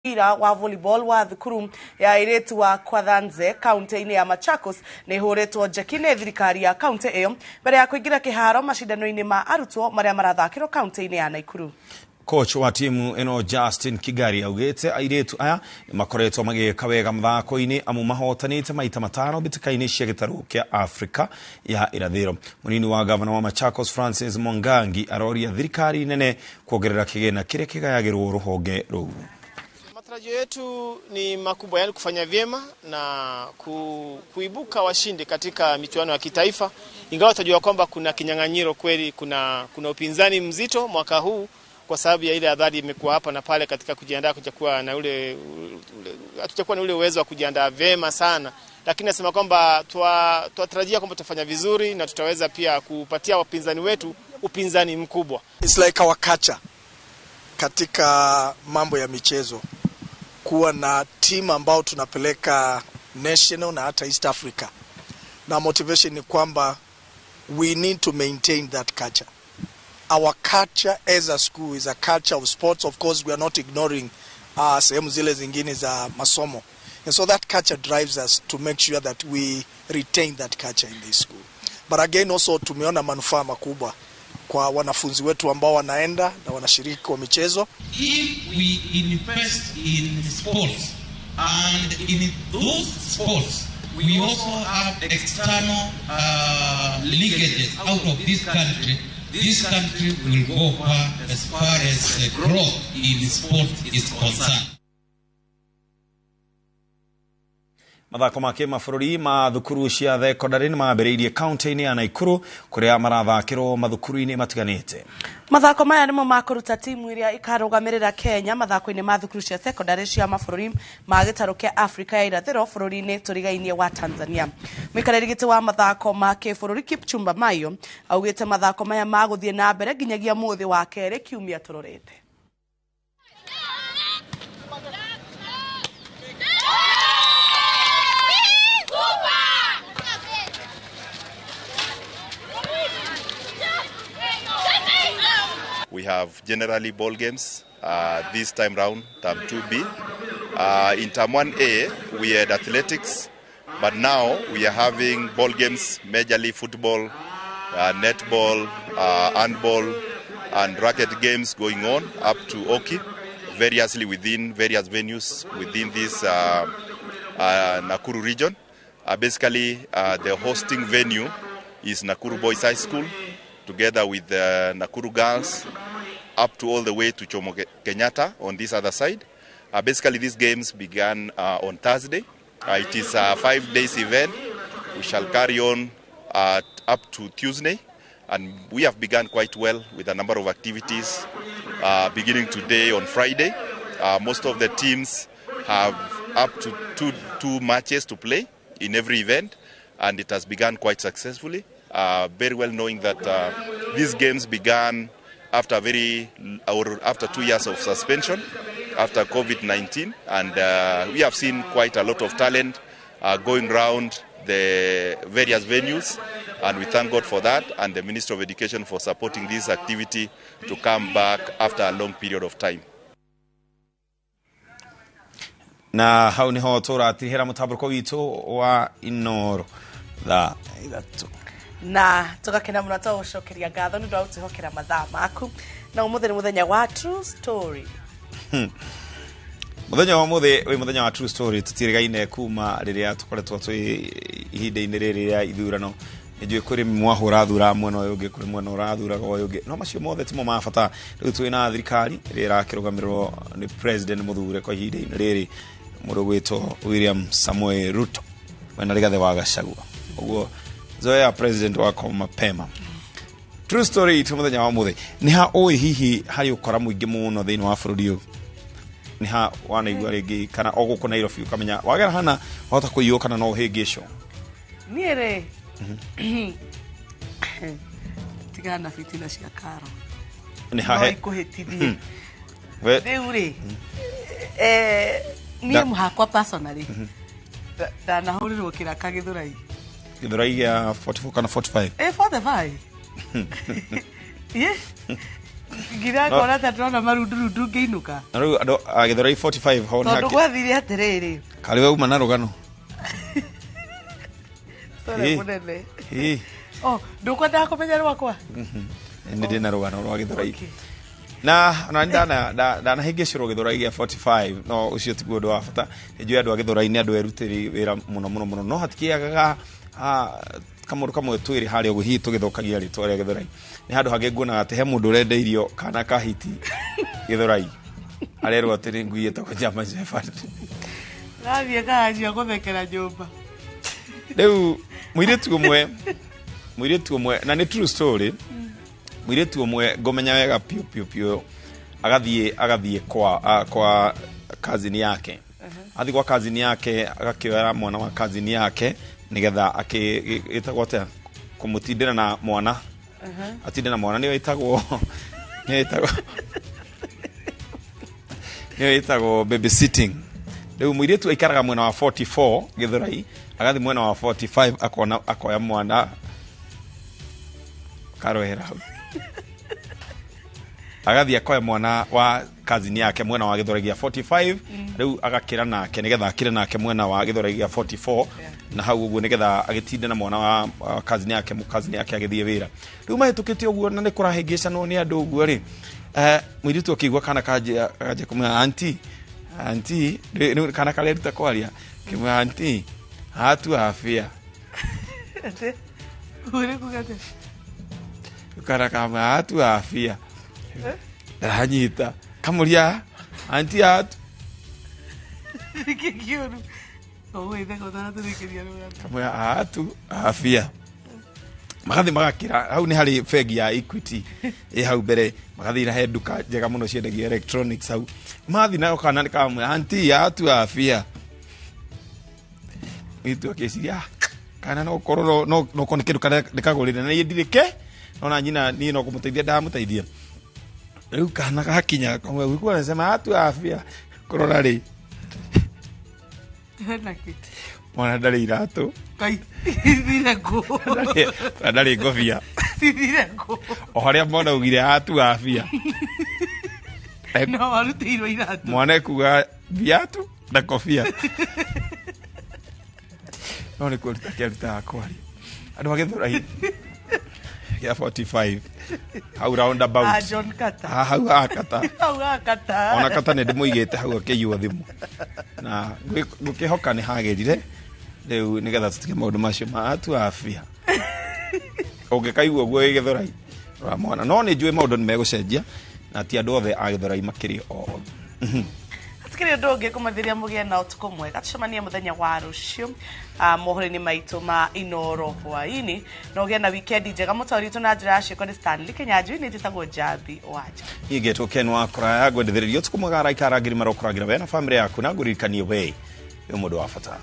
Mũbira wa volleyball wa thukuru ya airĩtu wa Kwathanze kaunti-inĩ ya Machakos nĩ ĩhũrĩtwo njeki nĩ thirikari ya kaunti ĩyo mbere ya kũingĩra kĩharo macindano-inĩ ma arutwo marĩa marathakĩrwo kaunti-inĩ ya Naikuru. Coach wa timu ĩno Justin Kigari augĩte airĩtu aya nĩ makoretwo magĩka wega mathako-inĩ amu mahotanĩte maita matano mbĩtĩka-inĩ cia gĩtarũ kĩa Afrika ya irathĩro. Mũnini wa gavana wa Machakos Francis Mwangangi aroria thirikari nene kuongerera kĩgĩna kĩrĩa kĩgayagĩrwo rũhonge rũu. Matarajio yetu ni makubwa, yani kufanya vyema na kuibuka washindi katika michuano ya kitaifa, ingawa tunajua kwamba kuna kinyang'anyiro kweli, kuna upinzani mzito mwaka huu kwa sababu ya ile adhari imekuwa hapa na pale katika kujiandaa, kujakuwa na ule, ule hatujakuwa na ule uwezo wa kujiandaa vyema sana, lakini nasema kwamba twatarajia kwamba tutafanya vizuri na tutaweza pia kupatia wapinzani wetu upinzani mkubwa. It's like our culture katika mambo ya michezo kuwa na timu ambao tunapeleka national na hata East Africa, na motivation ni kwamba we need to maintain that culture. Our culture as a school is a culture of sports. Of course we are not ignoring sehemu zile zingine za masomo, and so that culture drives us to make sure that we retain that culture in this school. But again also tumeona manufaa makubwa kwa wanafunzi wetu ambao wanaenda na wanashiriki kwa michezo. If we invest in sports and in those sports we also have external linkages out of this country, this country will go far as far as growth in sport is concerned. Mathako ma kĩmabũrũri ma thukuru cia thekondarĩ nĩ mambĩrĩirie kaunti-inĩ ya Naikuru kũrĩa marathakĩrwo mathukuru-inĩ matiganĩte. Mathako maya nĩmo makũruta timu ĩrĩa ĩkarũgamĩrĩra Kenya mathako-inĩ ma thukuru cia thekondarĩ cia mabũrũri ma gĩtarũ kĩa Afrika ya irathĩro bũrũri-inĩ tũrigainie wa Tanzania. Mũikarĩri gĩtĩ wa mathako ma kĩbũrũri Kipchumba Maiyo augĩte mathako maya magũthiĩ na mbere nginyagia mũthĩ wa kerĩ kiumia tũrorete. We have generally ball games this time round, term 2B. In term 1A, we had athletics, but now we are having ball games, majorly football, netball, handball, and racket games going on up to hockey, variously within various venues within this Nakuru region. Basically, the hosting venue is Nakuru Boys High School, together with the Nakuru Girls, up to all the way to Jomo Kenyatta on this other side. Basically, these games began on Thursday. It is a 5 days event. We shall carry on up to Tuesday, and we have begun quite well with a number of activities beginning today on Friday. Most of the teams have up to two matches to play in every event, and it has begun quite successfully. Very well knowing that these games began after 2 years of suspension, after COVID-19, and we have seen quite a lot of talent going round the various venues, and we thank God for that and the Ministry of Education for supporting this activity to come back after a long period of time. Na hau niho tũratirihĩra mũtambũrũko witũ wa Inoro thaa ithatũ. Na tũgakena mũno tũgũcokeria ngatho nĩ ũndũ wa gũtwĩhokera mathaa maku. Na ũmũthĩ nĩ mũthenya wa True Story. Mũthenya wa ũmũthĩ wĩ mũthenya wa True Story, tũtirĩgaine kuma rĩrĩa tũkoretwo twĩ ihinda-inĩ rĩrĩ rĩa ithurano. Nĩnjũĩ kũrĩ mwahũra thura mwena ũyũ ũngĩ, kũrĩ mwena ũrathuraga ũyũ ũngĩ, no macio mothe timo ma bata. Rĩu twĩ na thirikari ĩrĩa ĩrakĩrũgamĩrĩrwo nĩ president mũthure kwa ihinda-inĩ rĩrĩ, mũndũ ũgwĩtwo William Samoei Ruto wena Rigathĩ wa Gachagua. Ũguo zoea president wako mapema. True story itu mũthenya wa ũmũthĩ nĩ ha ũĩ hihi harĩ ũkora mũingĩ mũno thĩinĩ wa bũrũri ũyũ? Nĩ ha wanaigua rĩngĩ kana o gũkũ Nairobi ũkamenya wagera hana wahota kũiywo kana no ũhĩngĩcwo? Niĩ rĩ, tigana na fitina cia karo. Nĩ ha he No ikũhĩtithie. We Rĩu rĩ, niĩ hakwa personally ndanahũrĩrwo kĩraka Gĩthũrai. Gĩthũrai gĩa 44 kana 45? 45. Ye. Nginya ngona ta ndĩrona marundurundu ngĩinũka. Na rĩu andũ a Gĩthũrai 45 hau nĩ Tondũ hake. Gwathire atĩrĩrĩ. Karĩ we uma na rũgano. Sorry Ĩ. mũnene. Ĩ. Oh, ndũkwendaga kũmenya rwakwa? Nĩ ndĩ na rũgano rwa Gĩthũrai. Okay. Na ona nĩ ndanahĩngĩcĩrwo Gĩthũrai gĩa 45, no ũcio tiguo ũndũ wa bata. Nĩ njũĩ andũ a Gĩthũrai nĩ andũ erutĩri wĩra mũno mũno mũno, no hatikĩagaga kamũndũ kamwe twĩrĩ harĩa ũguo hihi tũgĩthũkagia rĩtwa rĩa Gĩthũrai. Nĩ handũ hangĩ nguonaga atĩ he mũndũ ũrendeirio kana kahiti Gĩthũrai, arerwo atĩ nĩ ngui ĩtagwo German Shepherd. Gathiĩ karanjia gũthekera nyũmba. Rĩu mũirĩtu ũmwe, na nĩ true story, mũirĩtu ũmwe ngũmenya wega piũ piũ piũ, agathiĩ kwa cousin yake. Athiĩ kwa cousin yake, agakĩoya mwana wa cousin yake nĩgetha ĩtagwo atĩa, kũmũtindĩra na mwana, atinde na mwana, nĩyo ĩtagwo babysitting. Rĩu mũirĩtu aikaraga mwena wa 44 Gĩthũrai, agathiĩ mwena wa 45, akona akoya mwana karohera hau, agathiĩ akoya mwana wa cousin yake mwena wa Gĩthũrai gĩa 45. Rĩu agakĩra nake nĩgetha akĩre nake mwena wa Gĩthũrai gĩa 44 na hau ũguo, nĩgetha agĩtinde na mwana wa cousin yake, cousin yake agĩthiĩ wĩra. Rĩu mahĩtũkĩte ũguo na nĩ kũrahĩngĩcanwo nĩ andũ ũguo rĩ, mũirĩtu akĩigua kana kanjia kanjia kũmwĩra, "Auntie, auntie." Rĩu kana kareruta kwaria, kĩmwĩra, "Auntie, hatu afya." Atĩ? Ũrĩ kuga atĩa? Kana kamwĩra, "Hatu afya." Ndaranyita, kamũria, "Auntie, hatu." Nĩkĩ kĩũru? Ũgwĩtheka ũtanatũrĩkĩria rũgano. Kamwĩra, "Hatu afya." Magathiĩ magakĩra hau nĩ harĩ bengi ya Equity ĩ hau mbere, magathiĩ na he nduka njega mũno ciendagia electronics hau. Mathiĩ nayo kana kamwĩra, "Auntie, hatu afya." Itu akĩciria, "Ah, kana no korwo no korwo nĩ kĩndũ karĩa ndĩkagũrĩre na niĩ ndirĩ ke nona nyina, niĩ no kũmũteithia ndamũteithia." Rĩu kana gakinya kamwe ulikuwa anasema hatu afya, kũrora rĩ, Hena kĩ? Mwana ndarĩ iratũ. Kai, ithire kũ? Ndarĩ ngobia. Ithire kũ? O harĩa mwana augire hatu afya. No warutĩirwo iratũ. Mwana ekuga viatu na kobia, no nĩ kũruta kĩarutaga kwaria. Andũ a Gĩthũrai gĩa 45 hau roundabout. Ah, John Kata. Ah, hau hakata. Hau hakata. Ona kata nĩ ndĩmũigĩte hau akĩiywo thimũ, na ngwĩkĩhoka nĩ hagĩrire rĩu, nĩgetha tũtige maũndũ macio ma atu afya. Ũngĩkaigua ũguo wĩ Gĩthũrai, rora mwana. No nĩ njũĩ maũndũ nĩ megũcenjia, na ti andũ othe a Gĩthũrai makĩrĩ o Hatikĩrĩ ũndũ ũngĩ, kũmathĩria mũgĩe na ũtukũ mwega. Tũcemanie mũthenya wa rũciũ mohoro-inĩ maitũ ma Inoro hwaĩ-inĩ, na ũgĩe na wikendi njega. Mũtaũri witũ na njĩra ya ciĩko nĩ Stanley Kenyanjui, nĩ njĩtagwo Njambi Wanja. Niĩ ngetwo Ken wa kũraya. Ngwendithĩrĩria ũtukũ mwega. Araika arangĩri marokũrangĩra we na bamĩrĩ yaku, na ngũririkanie we wĩ mũndũ wa bata.